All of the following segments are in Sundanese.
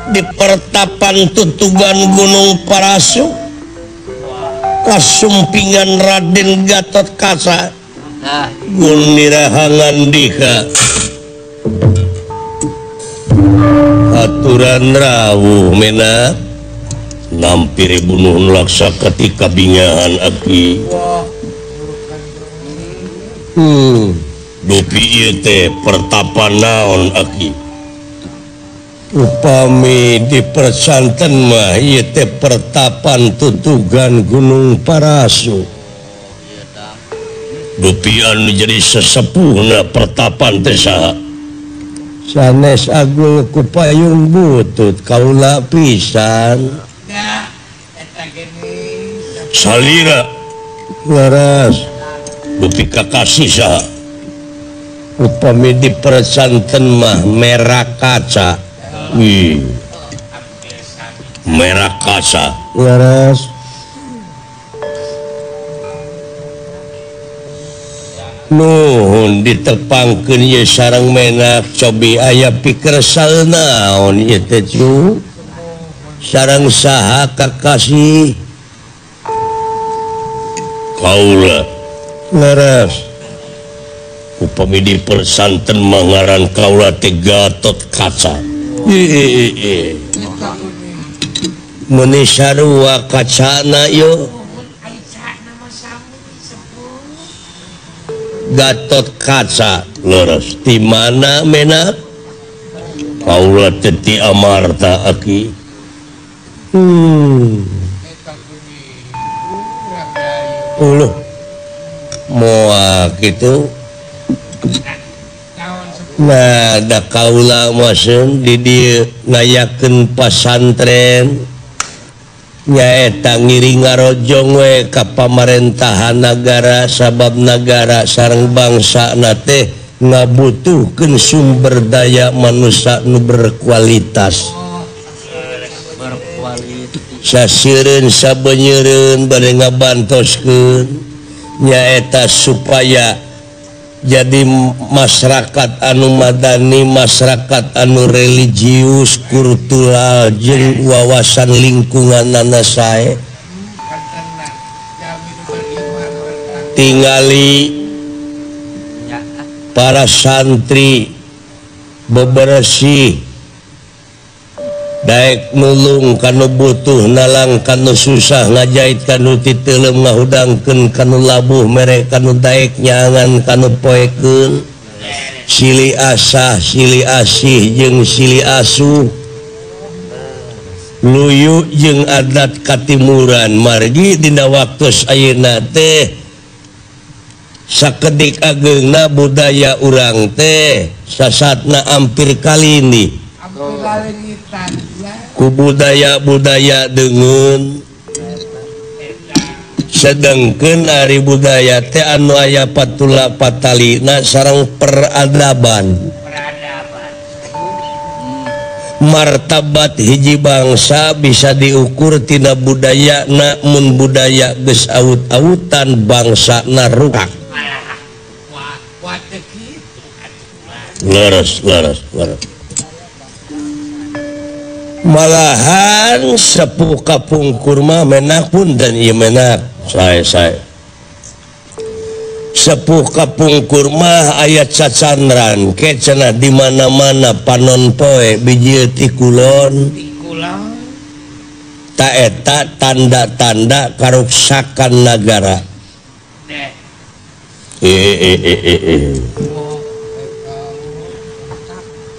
Di pertapan tutugan Gunung Parasu kasumpingan Raden Gatot Kaca Gunirahangan Dika aturan rawuh mena nampir bunuh laksa ketika bingahan aki dupi ieu teh pertapan naon aki upami di persanten mah ieu teh pertapan tutugan Gunung Parasu dupi anu jadi sesepuhna pertapan teh saha sanes Agul kupayung butut kaula pisan salira laras dupi kakasih saha upami di persanten mah merah kaca. Wih, merah kaca laras nuhun ditepangkeun ye sareng menak cobi aya pikersal naon ieu teh cu sareng saha kakasih kaula laras upami di persanten mah ngaran kaula teh Gatot Kaca. Meni sarua kacana yo Gatot Kaca leres di mana menak kaula teh ti Amarta aki uluh moal kitu. Nah, da kaula maseun di dieu ngayakeun pasantren nyaeta ngiring ngarojong we ka pamarentahan nagara sabab nagara sareng bangsana teh ngabutuhkeun sumber daya manusia nu berkualitas. Sasieureun sabenyeureun bade ngabantoskeun nyaeta supaya jadi masyarakat anu madani, masyarakat anu religius, kultural jeung wawasan lingkungan nana sae. Tingali para santri bebersih daek nulung kanu butuh, nalang kanu susah, ngajait kanu titeuleum, ngahudangkeun kanu labuh, mere kanu daek nyangan kanu poekeun, silih asah, silih asih jeung silih asuh, luyu jeung adat katimuran. Margi dina waktu ayeuna teh sakedik ageungna budaya urang teh sasatna ampir kalini ku budaya-budaya deungeun, sedengkeun ari budaya teh anu aya patula patalina sareng peradaban. Martabat hiji bangsa bisa diukur tina budayana, mun budaya geus awut-awutan bangsana rukak. Leres leres leres. Malahan sepuh kapungkur mah menak pun dan ieu menak sae sae. Sepuh kapungkur mah aya cacandran ke cenah di mana-mana panon poe biji ti kulon. Ta eta tanda-tanda karuksakan nagara.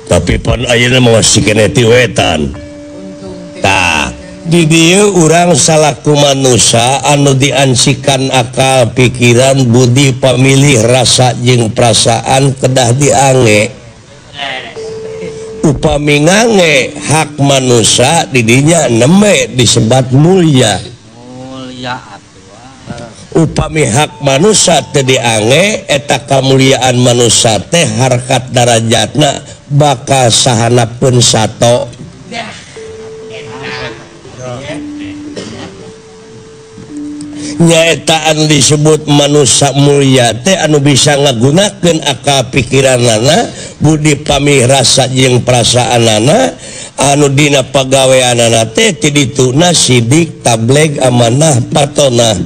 Tapi pan ayeuna mah masih keneh ti wetan. Tah, di dieu urang salaku manusia anu diansikan akal, pikiran, budi, pamilih, rasa jeung perasaan kedah diange. Upami ngange hak manusia didinya neme disebat mulia. Upami hak manusia teu diange eta kamuliaan manusia teh harkat darajatna bakal sahanapeun sato. Nyaeta anu disebut manusia mulia teh anu bisa ngagunakeun akal pikiranana, budi pamih rasa jeung perasaanana, Anu dina pagaweanana teh ti dituna sidik tableg amanah patonah.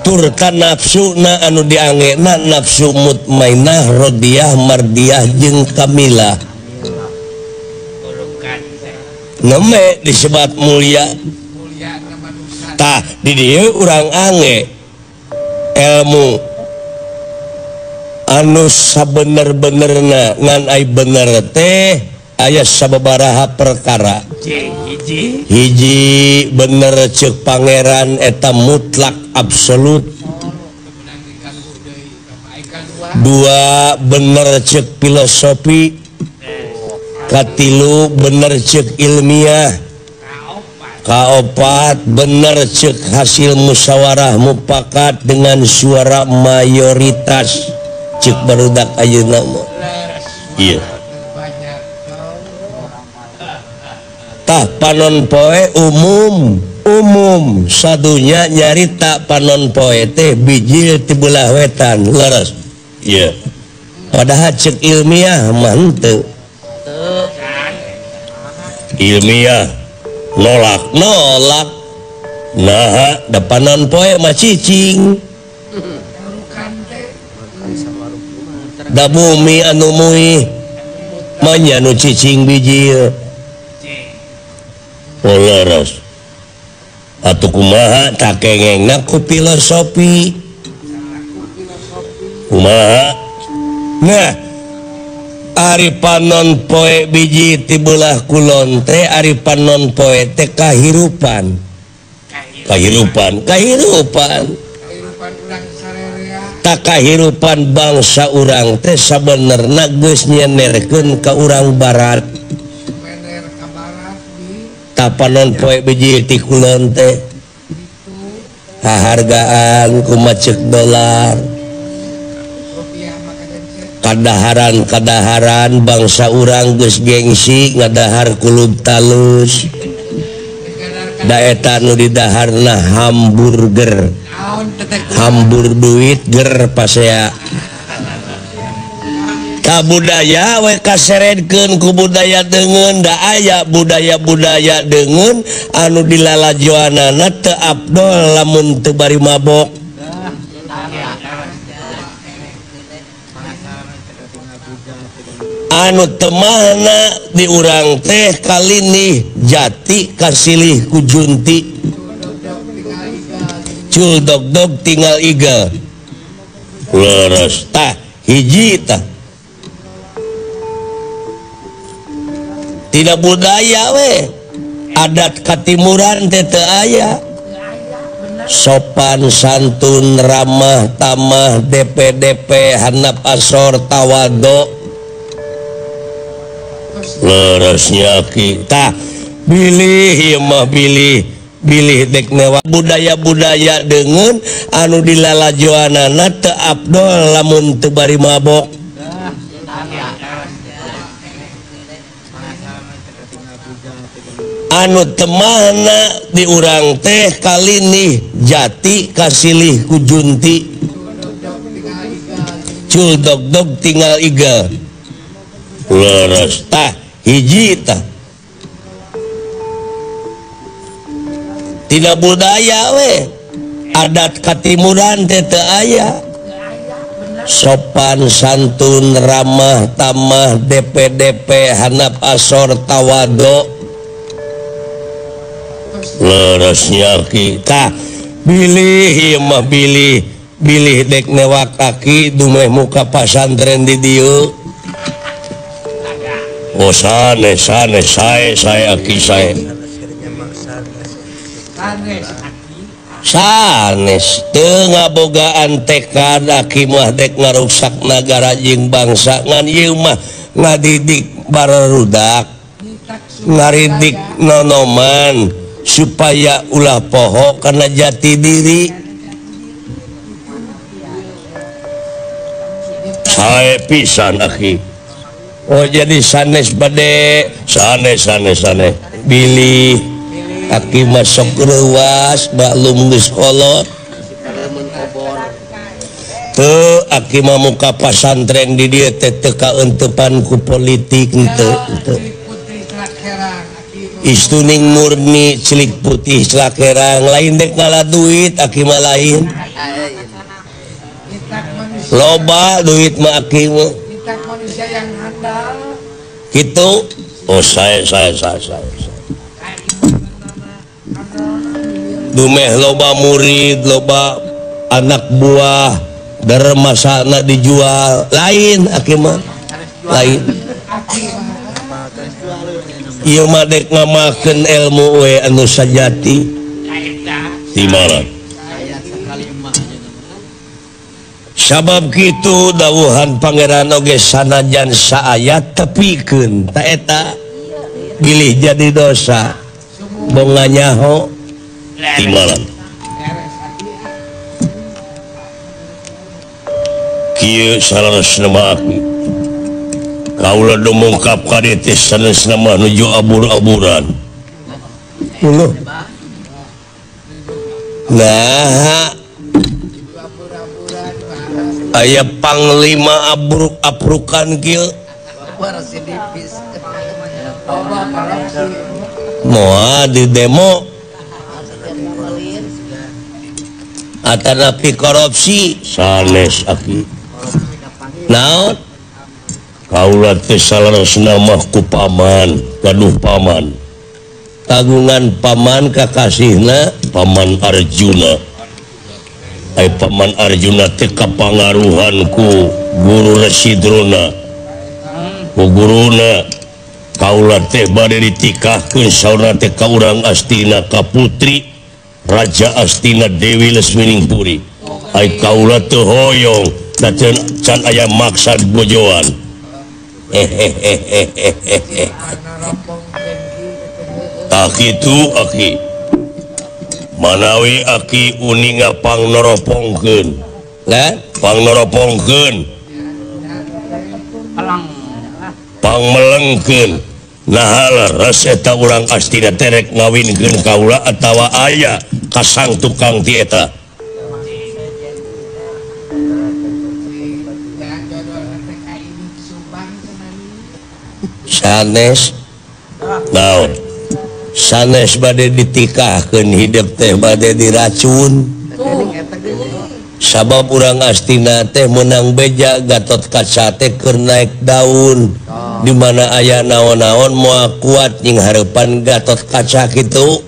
Turta nafsuna anu diangena nafsu mutmainah rodiah mardiah jeung kamilah. Neme disebat mulia. Tah di dieu urang ange ilmu anu sabener-benerna ngan ai bener teh aya sababaraha perkara. Hiji bener ceuk pangeran eta mutlak absolut. Dua bener ceuk filosofi. Katilu bener ceuk ilmiah. Kaopat bener ceuk hasil musyawarah mufakat dengan suara mayoritas ceuk barudak ayeuna mah. Iya. Tah panon poe umum, umum sadunya nyarita panon poe teh bijil ti belah wetan leres. Iya. Padahal ceuk ilmiah mah henteu. Ilmiah nolak, nolak. Nah, da panon poe mah cicing. Da bumi anu muih manya nu cicing bijil. Oh leres. Atuh kumaha tak kengengna ku filosofi. Kumaha? Nah, ari panon poe biji ti belah kulon teh ari panon poe teh kahirupan. Kahirupan, kahirupan. Tak kahirupan bangsa urang teh sabenerna geus nyenerkeun ka urang barat. Panon poe biji ti kulon teh hahargaan kumaha ceuk dolar. Kadaharan-kadaharan bangsa urang geus gengsi ngadahar kulub talus. Da eta nu didaharna hamburger. Hambur duit ger pasea. Ka budaya we kaseredkeun ku budaya deungeun da aya budaya-budaya deungeun anu dilalajoanana teu abdol lamun teu bari mabok. Anu temahna di urang teh kalinih jati kasilih ku junti. Cul dog-dog tinggal igal. Leres tah hiji tah. Tidak budaya we adat katimuran teh teu aya. Sopan santun ramah tamah DPDP handap asor tawado. Leresnya kita bilih ieu mah bilih bilih dek newa budaya-budaya deungeun anu dilalajoanana teu abdol lamun teu bari mabok. Anu temahna di urang teh kalinih jati kasilih ku junti. Cul dog-dog tinggal igal. Leres tah hiji tah. Tidak budaya we adat katimuran teh teu aya. Sopan santun ramah tamah DPDP handap asor tawado. Leresnya kita bilih ieu mah bilih bilih dek newak kaki dumeh muka pasantren di dieu. Oh sanes sanes sae sae aki sae. Sanes teu ngabogaan tekad aki mah dek ngaruksak nagara jeung bangsa ngan ieu mah ngadidik barudak ngaridik nonoman supaya ulah poho karena jati diri. Sae pisan aki. Oh jadi sanes bade sanes sanes sanes bilih aki masuk reuas maklum geus kolot. Teu aki mah muka pasantren di dieu teh teu kaentepan ku politik henteu henteu. Istuning murni celik putih celakerang lain dek ngala duit aki mah lain. Loba duit mah aki mah. Kitu. Oh saya. Dumeh loba murid, loba anak buah, dermasana dijual, lain aki mah. Lain. Ieu mah dek ngamakeun ilmu we anu sajati. Timara. Sabab kitu dawuhan pangeran oge sanajan saayat tepikeun ta eta bilih jadi dosa bonga nyaho timbalan. Kieu saleresna mah aki kaula dumungkap ka dieu teh sanesna mah nuju abur-aburan. Uluh. Nah, aya panglima abruk-abrukan kieu. Moal di demo atanapi korupsi sanes aki. Naon? Kaula teh saleresna mah ku paman, gaduh paman. Kagungan paman kakasihna Paman Arjuna. Ai Paman Arjuna teh kapangaruhan ku Guru Resi Drona. Ku guruna kaula teh bade ditikahkeun saurna teh ka urang Astina ka putri Raja Astina Dewi Lesminingpuri. Ai kaula teu hoyong da can aya maksad bojoan. Hehehehehe. Tah kitu aki. Manawi aki uninga pangnoropongkeun. Lah, pangnoropongkeun. Pangmelengkeun. Nah leres eta urang Astina terek ngawinkeun kaula atawa aya kasang tukang ti eta. Sanes naon? Sanes bade ditikahkeun hidup teh bade diracun. Sabab urang Astina teh meunang beja Gatot Kaca teh keur naik daun. Di mana aya naon-naon moal kuat jeung hareupan Gatot Kaca kitu.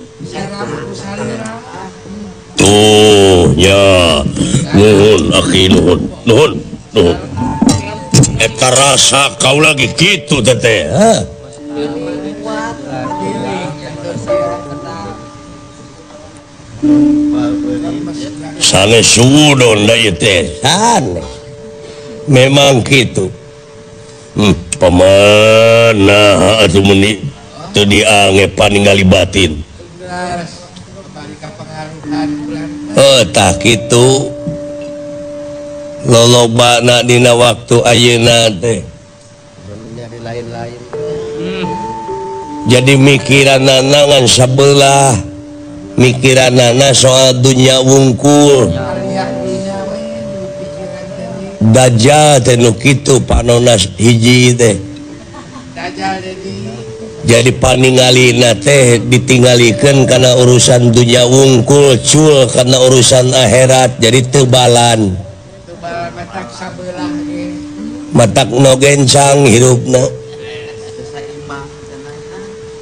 Tuh nya nuhun aki nuhun nuhun nuhun. Eta rasa kau lagi kitu teteh. Hah? Sanes sudon da ieu teh. Sanes. Memang kitu. Paman nah atuh meuni teu diange paningali batin. Oh tah kitu. Lolobana dina waktu ayeuna teh. Jadi mikiranana ngan sabelah. Mikiranana soal dunya wungkul. Dajjal teh nu kitu panona hiji teh. Jadi paningalina teh ditinggalikeun kana urusan dunya wungkul, cul kana urusan akhirat, jadi teu balan. Matak no gencang hirupna.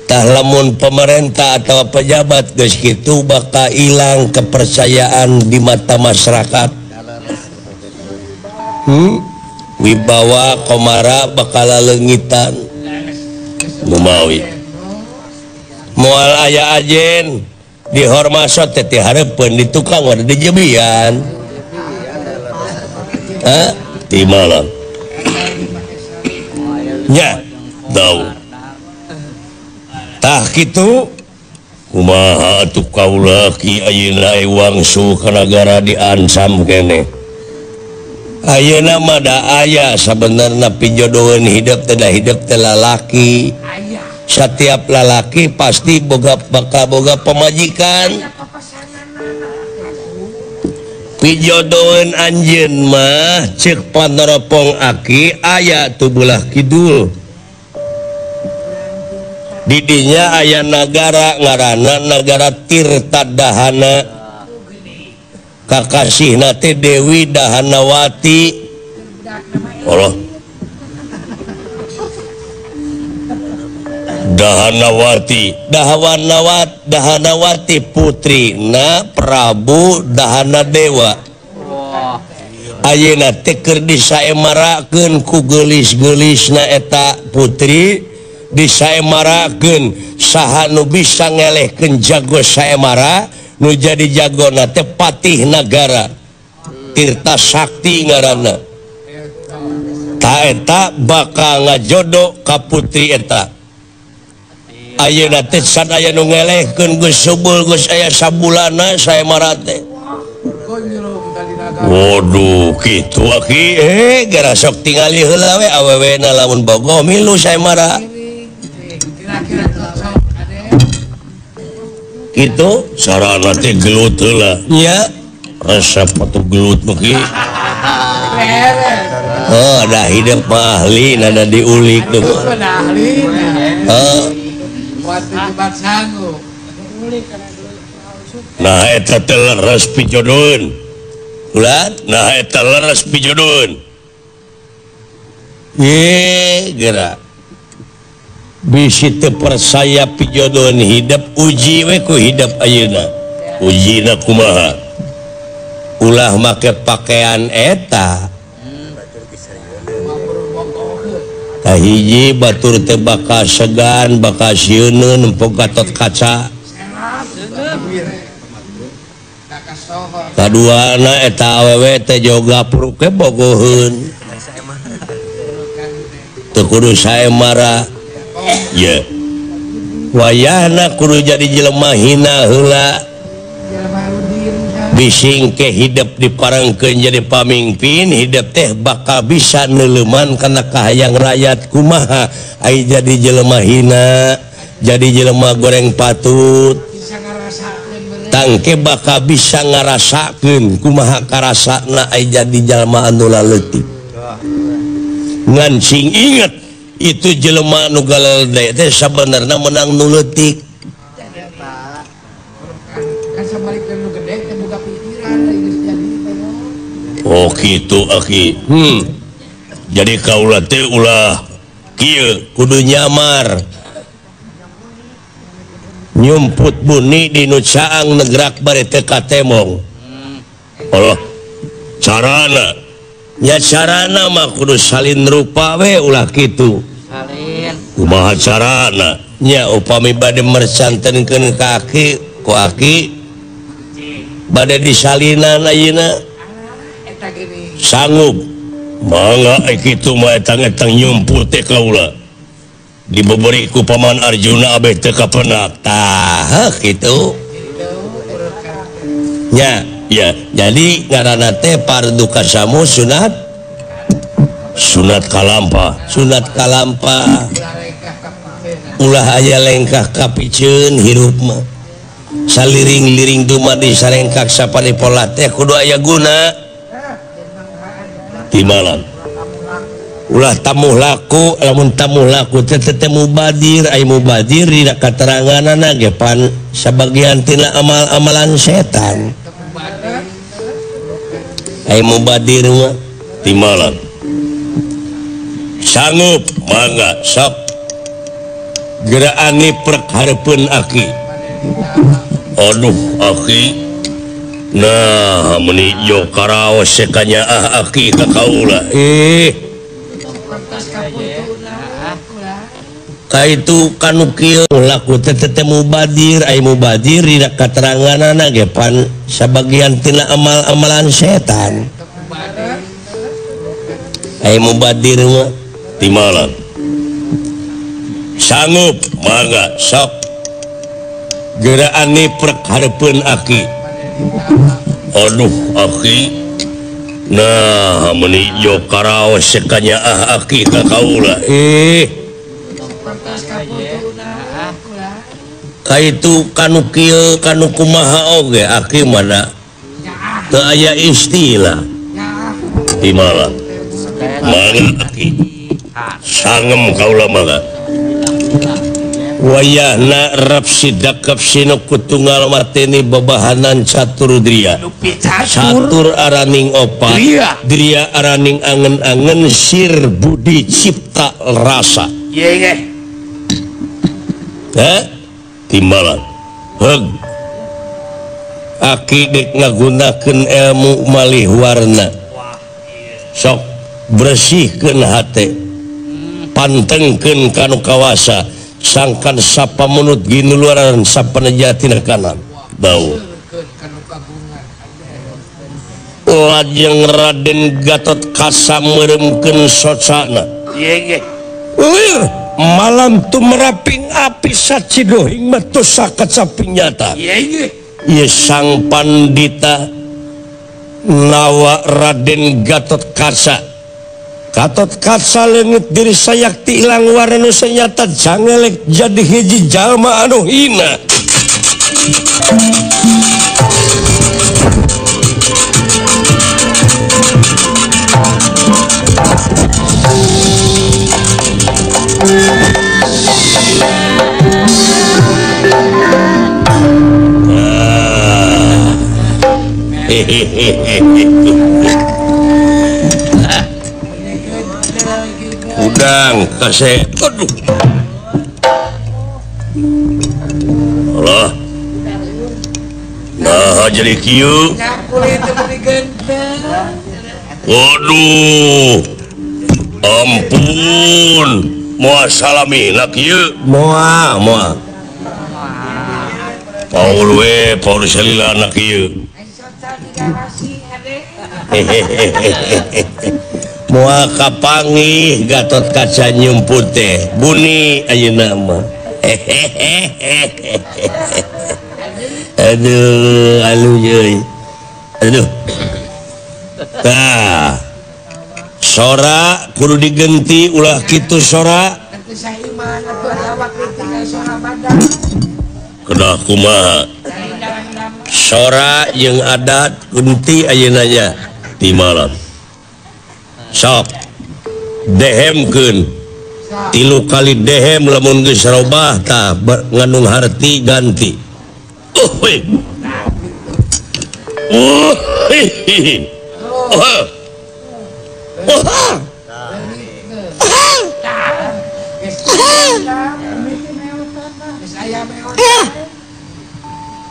Tah lamun pemerintah atau pejabat geus kitu bakal hilang kepercayaan di mata masyarakat. Wibawa komara bakal leungitan. Lumawi. Moal aya ajen dihormasot teh dihareupeun di tukang wae dijebian. Hah? Di malam. Nya, dau. Tah kitu kumaha atuh kaula ki ayeuna wangsu ka nagara diancam keneh. Ayeuna mah da aya sabenerna pijodoheun hidup teh da hidup teh lalaki. Setiap lalaki pasti boga bakal boga pamajikan. Pijodoeun anjeun mah ceuk panoropong aki aya tu belah kidul. Didinya aya nagara ngaranna nagara Tirta Dahana. Kakasihna teh Dewi Dahanawati. Allah. Dahanawati, Dahanawati putrina Prabu Dahanadewa. Ayeuna teh keur disaemarakeun ku geulis-geulisna eta putri, disaemarakeun saha nu bisa ngelehkeun jago saemara, nu jadi jagona teh patih nagara Tirta Sakti ngaranna. Ta eta bakal ngajodo ka putri eta. Ayeuna teh can aya nu ngelehkeun geus subul geus aya sabulana saemara teh. Waduh kitu aki gara sok tingali heula we awewena lamun bogoh milu saemara. Kitu sarana teh gelut heula nya resep atuh gelut mah ki. Oh da hidup mah ahli nada diulik tuh. Heeh. Nah eta teh leres pijodoeun. Ulah, nah eta leres pijodoeun. Ye geura. Bisi teu percaya pijodoeun hidup uji we ku hidup ayeuna. Ujina kumaha? Ulah make pakaian eta. Hiji batur teh bakal segan bakal sieun nempok Gatot Kaca. Kaduana eta awewe teh joga pruke bogoheun. Teu kudu saemara. Ye. Wayahna kudu jadi jelema hina heula. Bising ke hidup diparengkeun jadi pamimpin, hidup teh bakal bisa neuleuman kana kahayang rakyat kumaha ai jadi jelema hina, jadi jelema goreng patut. Tangke bakal bisa ngarasakeun kumaha karasana ai jadi jelema anu laleutik. Ngan sing inget itu jelema anu galede teh sabenerna menang nu leutik. Oh gitu aki. Jadi kaula teh ulah kieu kudu nyamar. Nyumput buni di nu caang negrak bari teu katemong. Allah carana. Nya carana mah kudu salin rupa we ulah kitu. Salin. Kumaha carana? Nya upami bade mercantenkeun ka aki ku aki bade disalinan ayeuna. Sanggup mangga kitu mah etang-etang nyumput teh kaula dibeberi ku Paman Arjuna abeh teu kapenak tah kitu nya ya. Jadi ngaranna teh fardu kasamu sunat sunat kalampa sunat kalampa ulah aya lengkah kapiceun hirup mah saliring-liring dumadi sarengkak sapani pola teh kudu aya guna timalan ulah tamuh laku lamun tamuh laku teh teh mubadir ai mubadir dina kateranganana ge pan sabagian tina amal-amalan setan ai mubadir mah timalan sanggup mangga sok gerakan niprek hareupeun aki. Aduh aki. Nah meni jo karaos sekanya ah aki ka kaula. Ka itu kanu kieu laku teh teh mubadir ai mubadir dina kateranganana ge pan sabagian tina amal-amalan setan ai mubadir mah timalan sanggup mangga sok gerakan niprek hareupeun aki. Aduh aki. Nah meni jo karaos sekanya ah aki ka kaula. Ka itu kanu kieu kanu kumaha oge aki mana Teu aya istilah di malam mangga aki sangem kaula mangga wayahna rap sidakap sinu kutunggal mateni babahanan catur dria catur araning opat dria araning angen-angen sir budi cipta rasa timbalan heg aki dek ngagunakeun ilmu malih warna sok bersihkeun hate pantengkeun kanu kawasa sangkan sapa munut ginuluaran sapanejatina kanan bau lajeng Raden Gatot Kaca meureumkeun socana lir malam tumeraping api sacidohing metu sakecaping nyata ieu sang pandita nawa Raden Gatot Kaca Gatot Kaca leungit diri sayakti ilang warna nu nyata jangelek jadi hiji jalma anu hina. Udang kasih aduh Allah nah jadi kieu waduh ampun moal salamina kieu moal moal Paul we Paul salila anak kieu hehehe moal kapanggih Gatot Kaca nyumput teh buni ayeuna mah aduh aluh euy aduh tah sora kudu digenti ulah kitu sora kedah kumaha sora jeung adat genti ayeuna nya di malam sok dehemkeun 3 kali dehem lamun geus robah tah ngandung harti ganti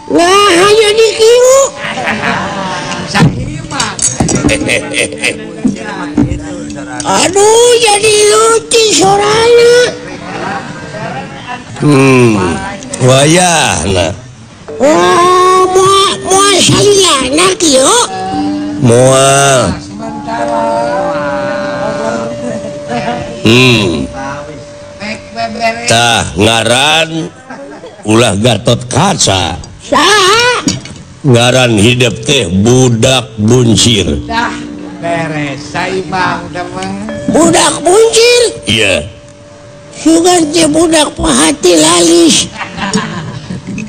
nah hayo di kieu aduh jadi lucu sorana wayahna oh moal salilana kieu moal tah ngaran ulah Gatot Kaca saha ngaran hidup teh budak buncir beres saibang teman budak buncir iya sugan teh budak pahati lalis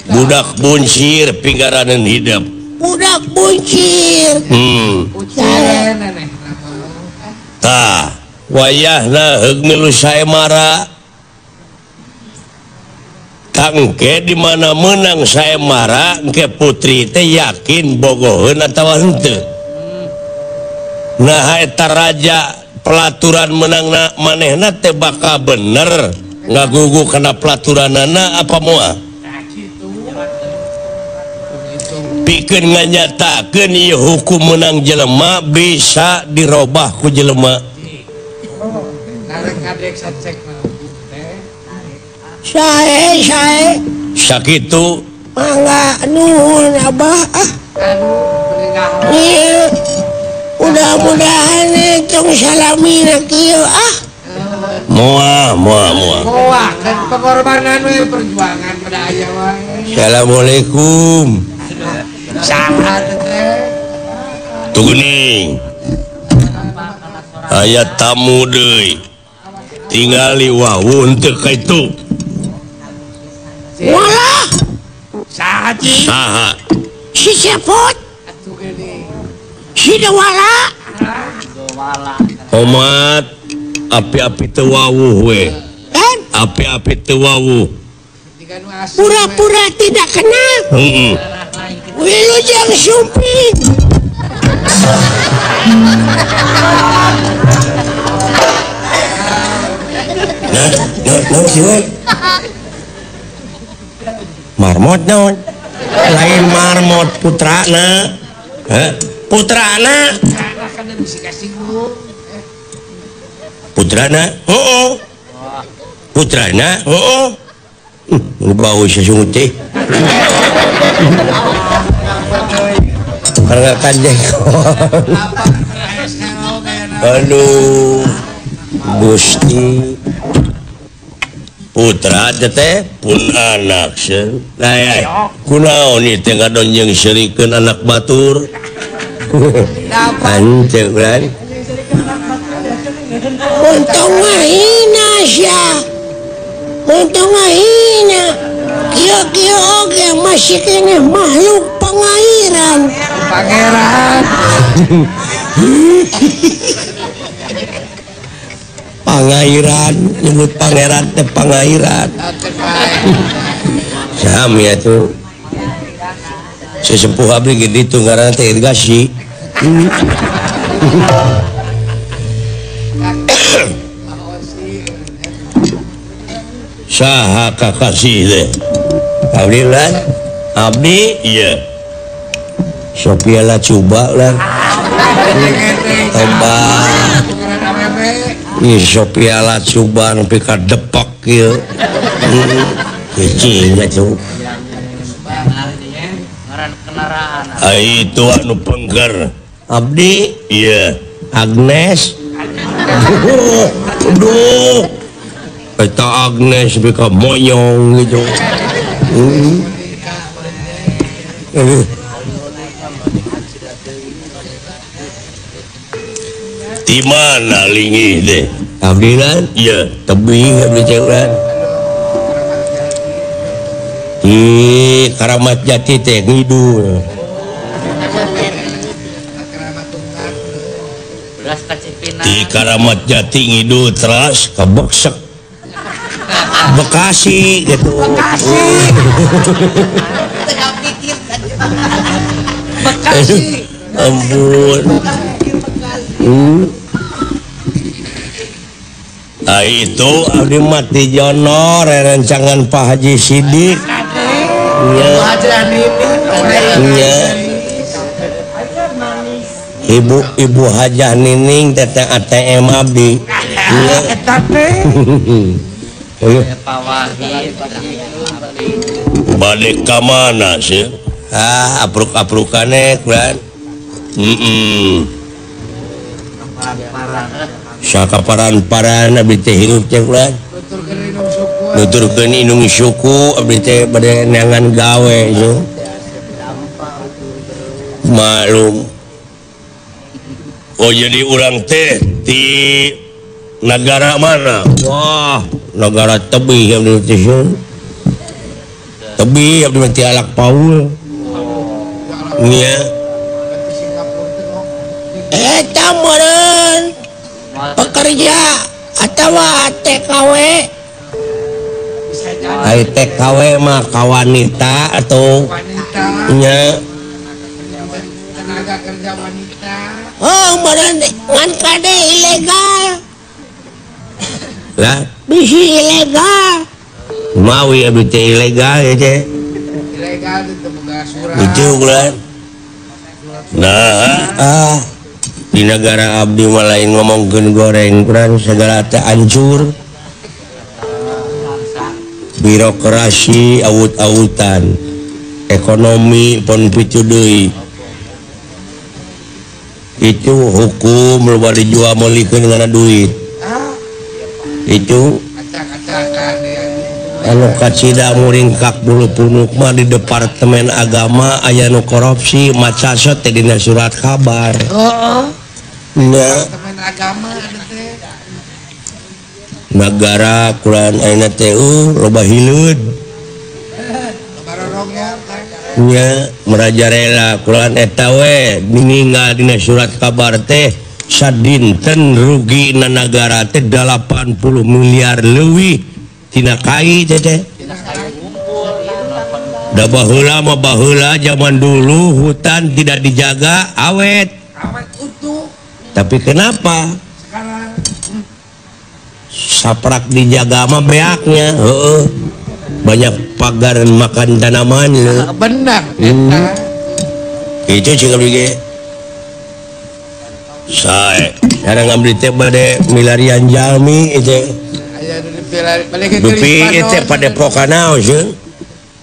budak buncir pinggaranan hidup budak buncir tah wayahna heug milu saemara tangke di mana menang saemara engke putri teh yakin bogoheun atawa henteu nah eta raja pelaturan menang manehna teh bakal bener ngagugu kana pelaturanana apa moal pikeun nganyatakeun ieu hukum menang jelema bisa dirobah ku jelema sae sae sakitu mangga nuhun abah ah ieu mudah-mudahan tong salamina kieu ah moal moal moal moal kan pengorbanan we perjuangan pada aya wae assalamualaikum saha teh tuh aya tamu deui tingali wawun teu ka itu walah saha saha si Cepot atuh geuning Sidawala. Omat api-api teu wawuh we. Api-api teu wawuh. Pura-pura tidak kenal. Heeh. Wilujeng sumping. Nah, nah, sih we. Marmot naon? Lain marmot putrana. Heh, putrana. Putrana, heuh. Putrana, heuh. Bau sesungut teh. Karena jengkol. Aduh, Gusti. Putra teh pun anak seuh. Nah, kunaon ieu teh ngadonjeng seurikeun anak batur. Anceuk kan. Untung ngahina sia. Untung ngahina. Kieu-kieu oge masih keneh makhluk pangairan. Pangeran. Pangairan, nyebut pangeran teh pangairan. Sami atuh. Sesepuh abdi ge ditu ngaranna teh irigasi. Saha kakasih teh? Abdi lan? Abdi ieu. Sophia lah coba lah. Tobat. Ih Sophia lah coba nepi ka depak ieu. Cicing atuh. Ai itu anu pengker. Abdi ieu. Agnes. Duh. Eta Agnes nepi ka monyong gitu. Di mana lingih deh? Abdi lan? Iya, tebih abdi cewek. Di Karamat Jati teh ngidul. Di Karamat Jati ngidul teras ka Beksek. Bekasi gitu. Bekasi. Bekasi. Ampun. Nah, itu abdi mati jono rerencangan Pak Haji Sidik. Iya. Ibu Ibu Hajah Nining teteh ATM abdi. Iya. Balik ka mana sih? Ah, apruk-aprukane kuran. Sakaparan-paran abdi teh hirup teh kuran. Nuturkeun inung suku abdi teh bade neangan gawe yo. Maklum. Oh jadi urang teh di negara mana? Wah, negara tebih abdi teh. Tebih abdi mah ti Alak Paul. Nya. Eta meureun pekerja atawa TKW. Ai TKW mah ka wanita atau nya tenaga kerja wanita. Oh, meureun ngan kade ilegal. Lah, bisi ilegal. Mawi abdi teh ilegal ya teh. Ilegal teu boga surat. Itu ulah. Nah, di negara abdi mah lain ngomongkeun goreng kurang segala teh hancur. Birokrasi awut-awutan, ekonomi pon pitu deui. Itu hukum loba dijual meulikeun ngana duit. Itu anu kacida muringkak bulu punuk mah di departemen agama aya nu korupsi macasot teh dina surat kabar. Heeh. Departemen agama teh. Negara kurang ayeuna teh loba hileud. Nya merajalela kulan eta we ninggal dina surat kabar teh sadinten rugi na nagara teh 80 miliar leuwih tina kai teh teh. Da baheula mah baheula zaman dulu hutan tidak dijaga awet. Awet utuh. Tapi kenapa? Sekarang saprak dijaga mah beaknya, heeh. Banyak pagar makan tanaman. Benar. Itu cing abdi ge. Sae, sekarang abdi teh bade milarian jalmi itu. Aya nu dipilari Dupi ieu teh padepokan naon sieun?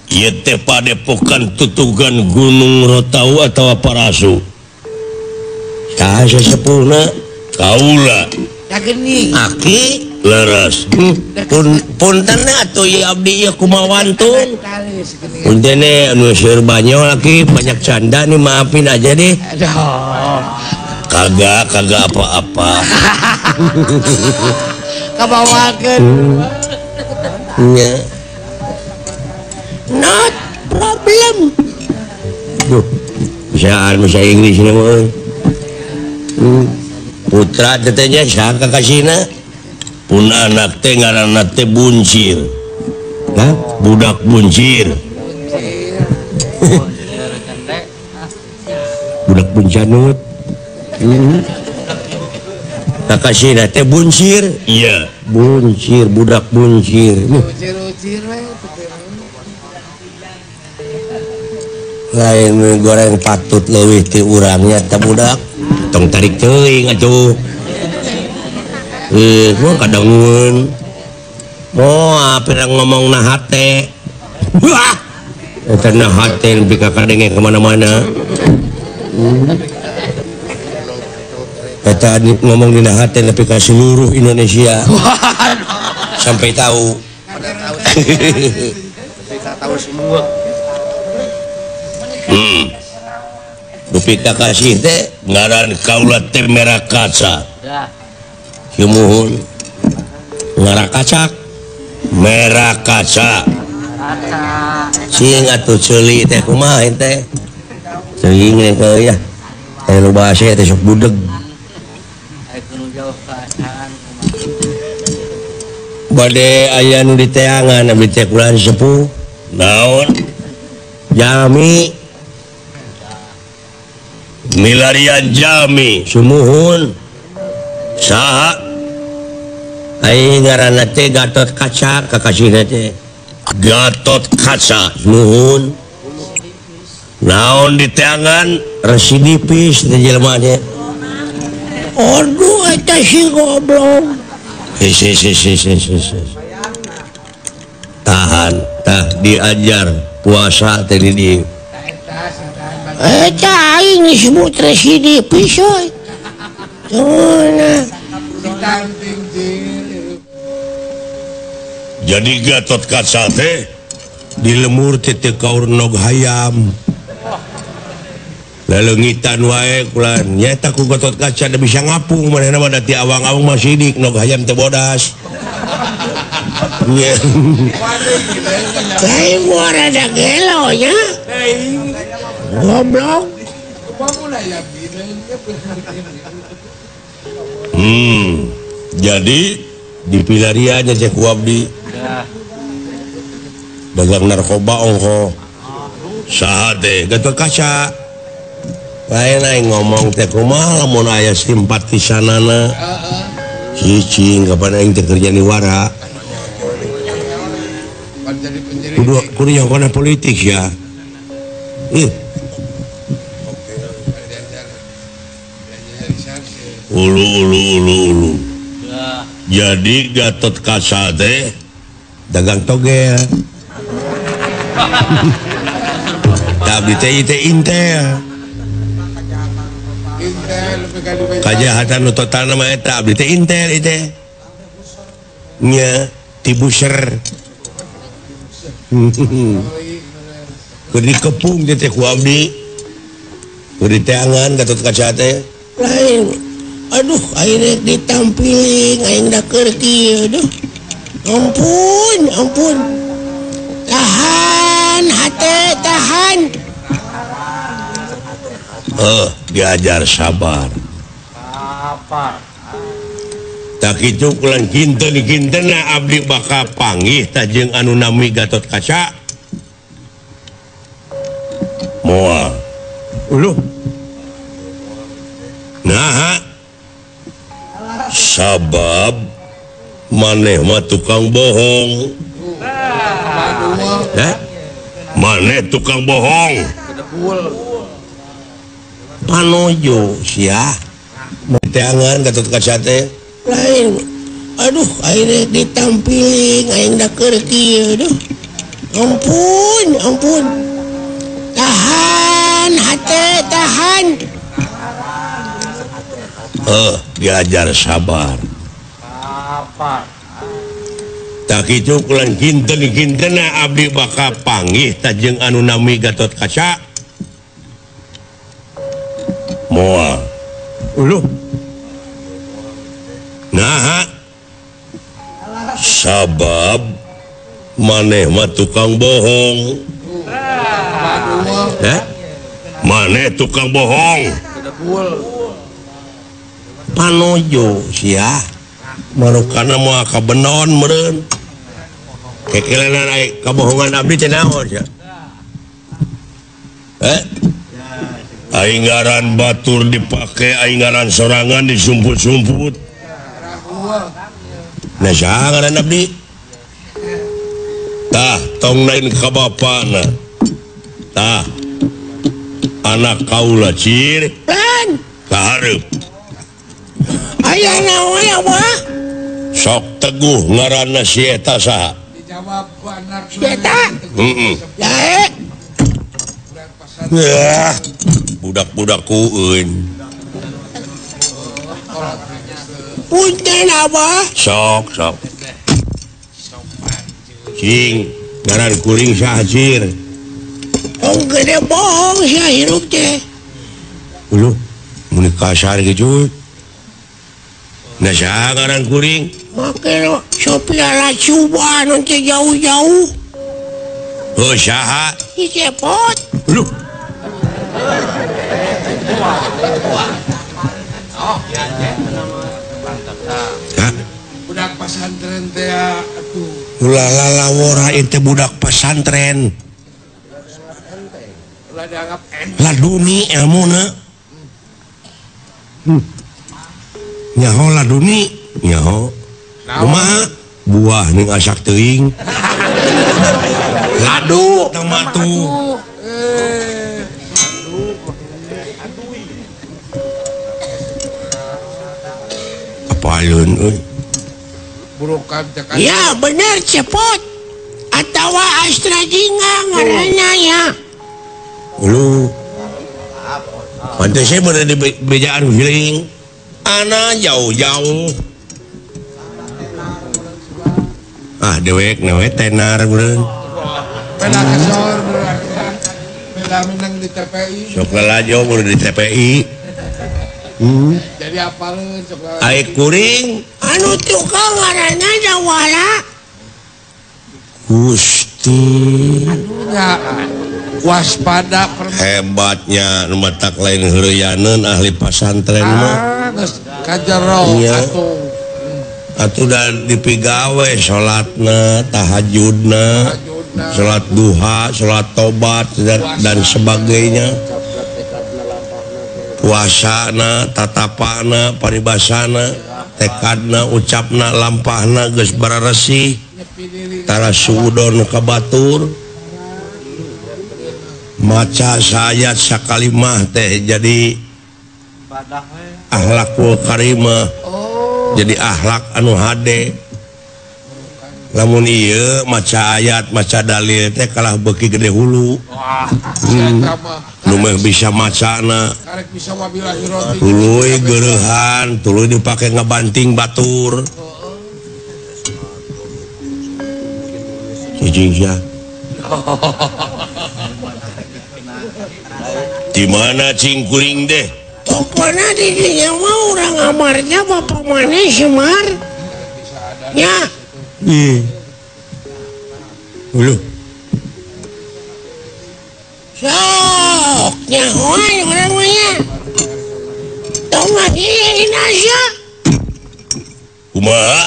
Ieu teh padepokan tutugan Gunung Rotau atawa Parasu. Saha sesepuhna? Kaula. Geuning. Aki leres. Punten atuh ieu abdi ieu kumaha wantun. Punten anu seueur banyol aki banyak canda nih maafin aja deh. Aduh. Kagak kagak apa-apa. Kabawakeun. Nya. Not problem. Duh, bisa bahasa Inggris ini mah. Putra tetehnya saha kakasina? Pun anak teh ngaranna teh Buncir. Hah? Budak Buncir. Budak Buncanut. Kakasina teh Buncir. Iya, Buncir, budak Buncir. Buncir-uncir we. Lain goreng patut leuwih ti urangnya teh budak. Tong tarik teuing atuh. Gua kadangun. Oh, pirang ngomong na hate. Wah. Eta na hate nepi ka kadenge ka mana-mana. Eta ngomong dina hate nepi ka seluruh Indonesia. Sampai tahu. Kita tahu semua. Dupi kakasih teh ngaran kaula teh merah kaca. Sumuhun ngarah kacak merah kaca. Sing atuh ceuli teh kumaha teh? Ceuing teh ya. Teh nu bahasa teh sok budeg. Bade aya nu diteangan abdi teh kulan sepuh. Naon? Jami milarian jami sumuhun saha aing ngaranna teh Gatot Kaca kakasihna teh Gatot Kaca sumuhun naon diteangan residipis teh jelema teh. Aduh eta si goblok. Tahan tah diajar puasa teh di dieu. Eta aing disebut residipis euy. Jadi Gatot Kaca teh di lemur teh teu kaur nog hayam. Laleungitan wae kulan nyaeta ku Gatot Kaca da bisa ngapung manehna mah da ti awang-awang mah sidik nog hayam teh bodas. Lain gua rada gelo nya. Goblok. Jadi di pilariannya cek ku abdi. Dagang narkoba ongko. Saha teh Gatot Kaca. Lain aing ngomong teh kumaha lamun aya simpatisanana. Cicing kapan aing teh kerja niwara. Kudu kudu nyongkona politik ya. Ulu ulu ulu ulu. Jadi Gatot Kaca teh dagang togel. Abdi teh teh intel. Kajahatan nu total mah eta abdi teh intel teh. Nya tibuser. Keur dikepung teh ku abdi. Keur diteangan Gatot Kaca teh. Lain. Aduh, aing rek ditampiling, aing da keur kieu aduh. Ampun, ampun. Tahan hate, tahan. Diajar sabar. Tak itu kulan kinten-kintena abdi bakal panggih tajeng anu nami Gatot Kaca. Moal. Uluh. Nah, sabab maneh mah tukang bohong. Maneh tukang bohong. Panojo sia. Teangan Gatot Kaca teh. Lain. Aduh, aing ditampiling, aing da keur kieu duh. Ampun, ampun. Tahan hate, tahan. Diajar sabar. Tak itu kulan kinten-kintena abdi bakal panggih tajeng anu nami Gatot Kaca. Moal. Uluh. Nah, sabab maneh mah tukang bohong. Maneh tukang bohong. Panojo sia. Marukana moal kabenon meureun. Kekelenan ai kabohongan abdi teh naon sia? Aing ngaran batur dipake, aing ngaran sorangan disumput-sumput. Nah, saha ngaran abdi? Tah, tong lain ka bapana. Tah. Anak kaula cir. Lan, ka hareup. Aya naon ya, Bah? Sok teguh ngaranna si eta saha? Dijawab ku anak si eta. Heeh. Dae. Wah, budak-budak kueun. Punten Abah. Sok, sok. Cing, ngaran kuring saha cir? Tong gede bohong sia hirup teh. Uluh, mun kasar kitu. Nah, saha ngaran kuring? Make Sophia Latjuba nu teh jauh-jauh. Heuh, saha? Si Cepot. Uluh. Budak pesantren teh atuh. Ulah lalawora itu budak pesantren. Ulah dianggap laduni ilmuna. Nyaho laduni, nyaho. Kumaha? Buah ning asak teuing. Ladu tamatu. Apalun euy. Ya bener Cepot atawa Astra Jingga ngaranna ya. Ulu. Pantes saya bener di bejaan healing. Ana jauh-jauh. Ah dewek nawe tenar beureun. Beda kesor beda menang di TPI. Sok lalajo beureun di TPI. Jadi apaleun sok lalajo. Ai kuring anu tukang ngaranna Jawara. Gusti. Adunya waspada hebatnya nu matak lain heureyaneun ahli pasantren mah. Geus kajero atuh. Atuh da dipigawe salatna, tahajudna, salat duha, salat tobat dan sebagainya. Puasana, tatapana, paribasana, tekadna, ucapna, lampahna geus bararesih. Tara suudon ka batur. Maca sayat sakalimah teh jadi akhlakul karimah. Jadi akhlak anu hade. Lamun ieu maca ayat, maca dalil teh kalah beuki gede hulu. Nu meh bisa macana. Tuluy geureuhan, tuluy dipake ngabanting batur. Cicing sia. Di mana cing kuring deh? Pokoknya di dinya mah urang amarnya bapak maneh Semar. Ya. Uluh. Sok nyahoan urang mah nya. Tong ngahina sia. Kumaha?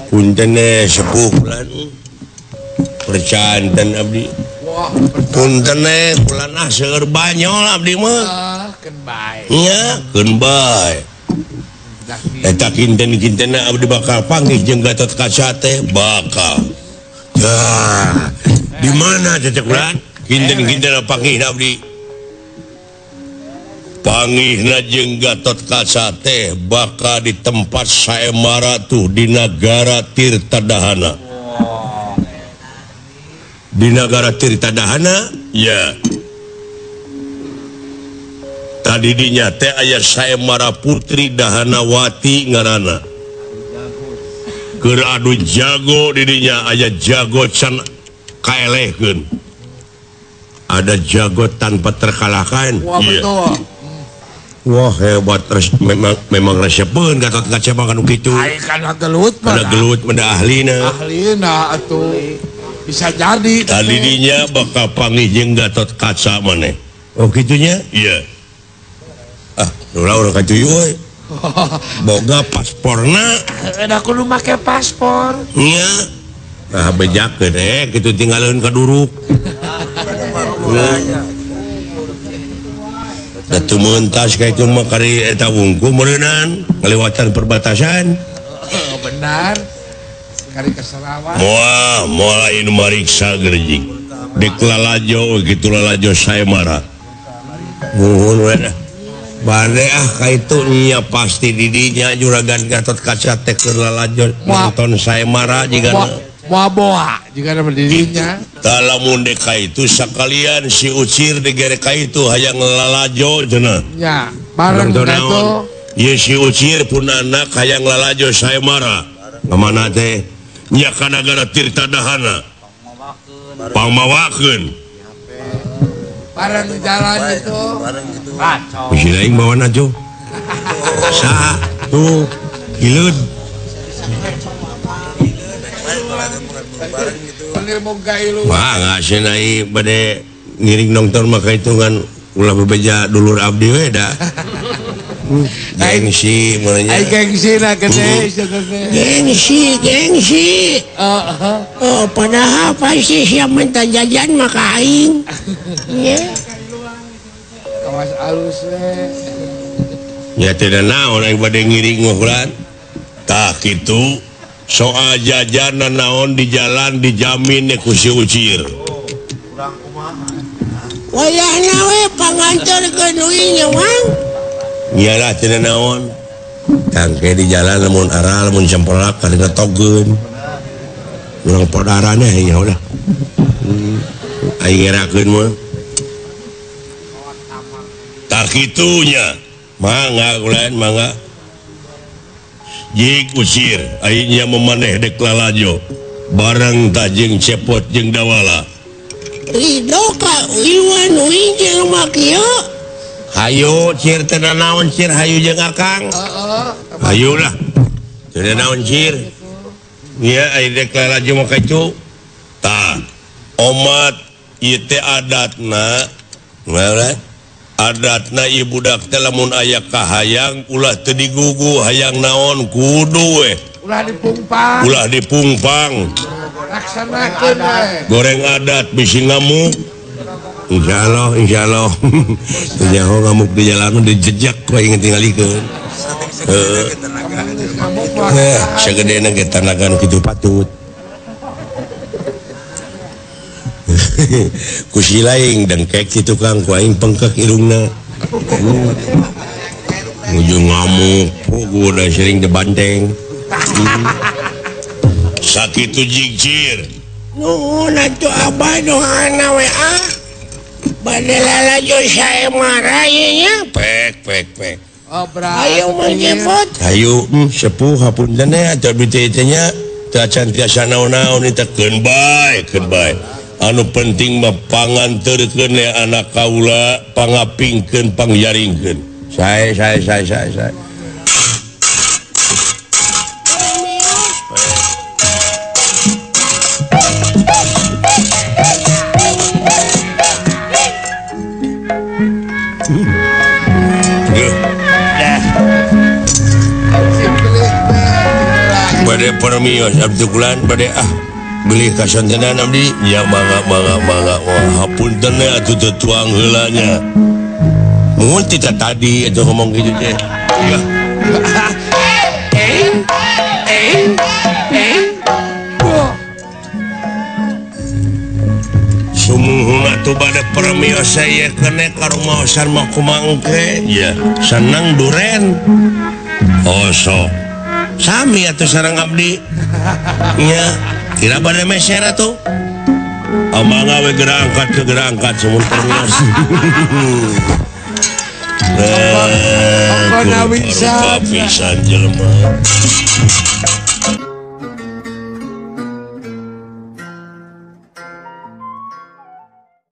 Punten sepuh bulan. Percanten abdi. Punten bulan ah seueur banyol abdi mah. Keun bae. Nya, keun bae. Eta kinten-kintenna abdi bakal panggih jeung Gatot Kaca teh bakal. Tah, di mana cecek bulan? Kinten-kintenna panggih abdi. Panggihna jeung Gatot Kaca teh bakal di tempat saemara tuh di nagara Tirta Dahana. Di nagara Tirta Dahana ya. Tadi dinya teh aya saemara Putri Dahanawati ngaranna. Keur adu jago di dinya aya jago can kaelehkeun. Ada jago tanpa terkalahkan. Wah, betul. Wah hebat, memang resepeun Gatot Kaca mah kanu kitu. Ai kana gelut mah. Kana gelut mah da ahlina. Ahlina atuh. Bisa jadi. Tadi dinya bakal panggih jeung Gatot Kaca maneh. Oh kitunya? Iya. Ah, ulah urang ka cuy euy. Boga pasporna. Da kudu make paspor. Nya. Nah bejakeun kitu tinggaleun ka duruk. Datu mentas ka itu mah kari eta wungku meureunan ngalewatan perbatasan. Benar. Kari ke Sarawak. Moal, moal anu mariksa gerjing. Dek lalajo kitu lalajo saemara. Nuhun we. Bade ah ka itu nya pasti didinya juragan Gatot Kaca teh keur lalajo nonton saemara jigana. Moal boa jigana didinya. Tah lamun dek ka itu sakalian si Ucir digere ka itu hayang lalajo cenah. Nya, bareng ka itu. Ye si Ucir pun anak hayang lalajo saemara. Ka mana teh? Nya ka nagara Tirta Dahana. Pangmawakeun. Bareng jalan itu. Bisi aing bawana jo. Saha tuh hileud. Wah, nggak senai bade ngiring nonton maka itu kan ulah bebeja dulur abdi we da. Gengsi mulanya. Ai gengsi lah gede. Gengsi, gengsi. Oh, padahal pasti siap minta jajan maka aing. Ya. Kawas alus we. Ya tidak naon aing bade ngiring nguhulan. Tah kitu soal jajanan naon di jalan dijamin ku si Ucir. Urang kumaha? Wayahna we panganterkeun deui nya Mang. Iyalah tidak naon. Tangke di jalan lamun aral lamun cempelak kada ngetogeun. Urang podarana ya udah. Aing ngerakeun mah. Tah kitunya. Mangga ulan mangga. Jik Ucir aingnya memaneh dek lalajo. Bareng tajeng cepot jeung dawala. Ridho ka Iwan uing jeung kieu. Hayu cir teu naon cir hayu jeung akang. Hayu lah. Teu naon cir. Nya ai dek lalajo mah kitu. Tah, omat ieu teh adatna. Ngaran adatna ieu budak teh lamun aya kahayang ulah teu digugu hayang naon kudu we. Ulah dipungpang. Ulah dipungpang. Laksanakeun we. Goreng adat bisi ngamuk. Insyaallah, insyaallah. Teu nyaho ngamuk di jalan dijejak ku aing tingalikeun. Heeh. Sagedena ge tanaga nu kitu patut. Ku si laing dengkek si tukang ku aing pengkek irungna. Nuju ngamuk, pugu da sering dibanteng. Sakitu jigcir. Nuhun atuh abah doana we ah. Bade lalajo saemara ieu nya. Pek pek pek. Ayo Mang Cepot. Ayo sepuh hapunten atuh abdi teh nya teu acan tiasa naon-naon teh keun bae keun bae. Anu penting mah panganterkeun anak kaula pangapingkeun pangjaringkeun. Sae sae sae sae sae. Bade permios abdi kulan bade ah beli kasontenan abdi ya mangga mangga mangga wah hapunten atuh teu tuang heula nya. Mun tita tadi atuh ngomong gitu teh. Ya. Sumuhun atuh bade permios saya kene ka rumaosan mah kumaha engke ya seneng duren. Oh sok. Sami atuh sareng abdi. Nya kira bade meser atuh. Mangga we geura angkat ke geura angkat sumuhun permios. Pisan jelema.